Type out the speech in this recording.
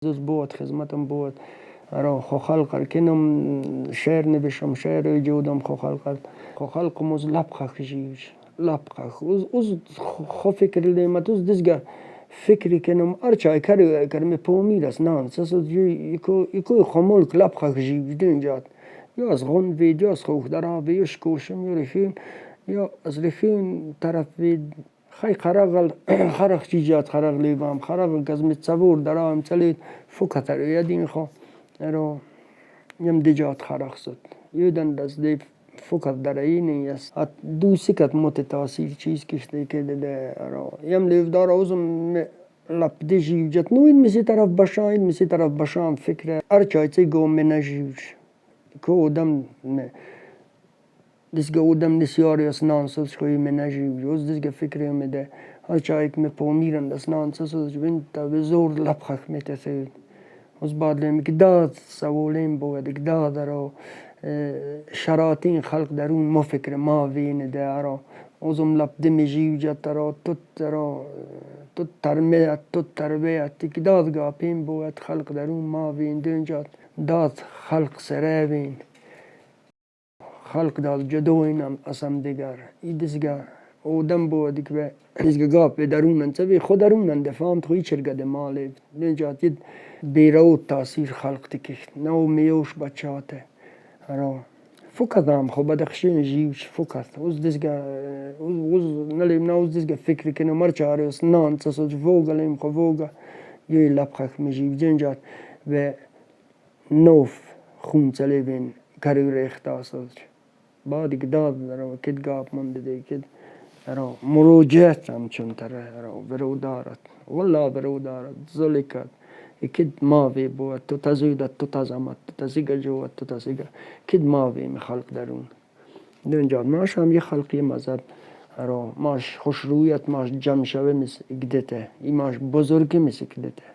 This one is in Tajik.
بود خدمتم بود. خو خلق کنم شعر نبشم، شعر وجودم خو خلق، خو خلق موز لبخخ جیوش لبخخ اوز خو فکر لیمت اوز دزگه فکری کنم هر کاری کرمی پومیر است نان سس یکو خمولک لبخخ جیوش دنجات یا از غن وید یا از خوخ درا یش کوشم یا رخین یا از رخین طرف وید خی خرغل خرخ چیجات خرغ لیوام خرغ کز تصور درام چلید فکتر یدین خو رو یم دیجات خرخ شد یودن دست دی فکر در اینی است ات دو سکت مت تاثیر چیز کشته که ده رو یم لیو دار اوزم لپ دیجی جت نو این مسی طرف بشان، این مسی طرف بشان فکر هر چای چی گو من نجیوش کو دم دسگه اودم نسیاری اس نان سوز خوی من نجیوش اوز دسگه فکر میده هر چای که پومیرن دست نان سوز بین تا به زور لبخخ میتسید اوز بعد لیم که داد سوالیم بود که داد رو شراتین خلق درون ما فکر ما وین ده ارا اوزم لب دمجی جت را توت را تو ترمیت تو تربیت که داد گاپین بود خلق درون ما وین دنجات داد خلق سره وین خلق داد جدوین اسم دیگر ای دزگه اودم بود که دزگه گاپ درونن چه خود درونن دفام تو چرگه ده مالی دنجات ید بیرو تاثیر خلق تکشت نو میوش بچاته را فکرم خو بدخشین جیوش فکر اوز دزگه اوز نلیم نه اوز دزگه فکر کنه مرچاره اس نان تسوج فوق لیم خو فوق یی لبخخ میجیو دنجات و نوف خون چلیبین کاری ریختا سوج بعد داد رو کد گاب مونده دی کد رو مروجات هم چون تره رو برو دارد والله برو دارد زلیکات كد ماضي بو تو تزيد تو تزمت تو تزيغ جو تو تزيغ كد ماضي خلق درون دنجا ماش هم یه خلقی مذهب رو ماش خوش رویت ماش جمع شوه مس اگدته ای ماش بزرگی مس اگدته.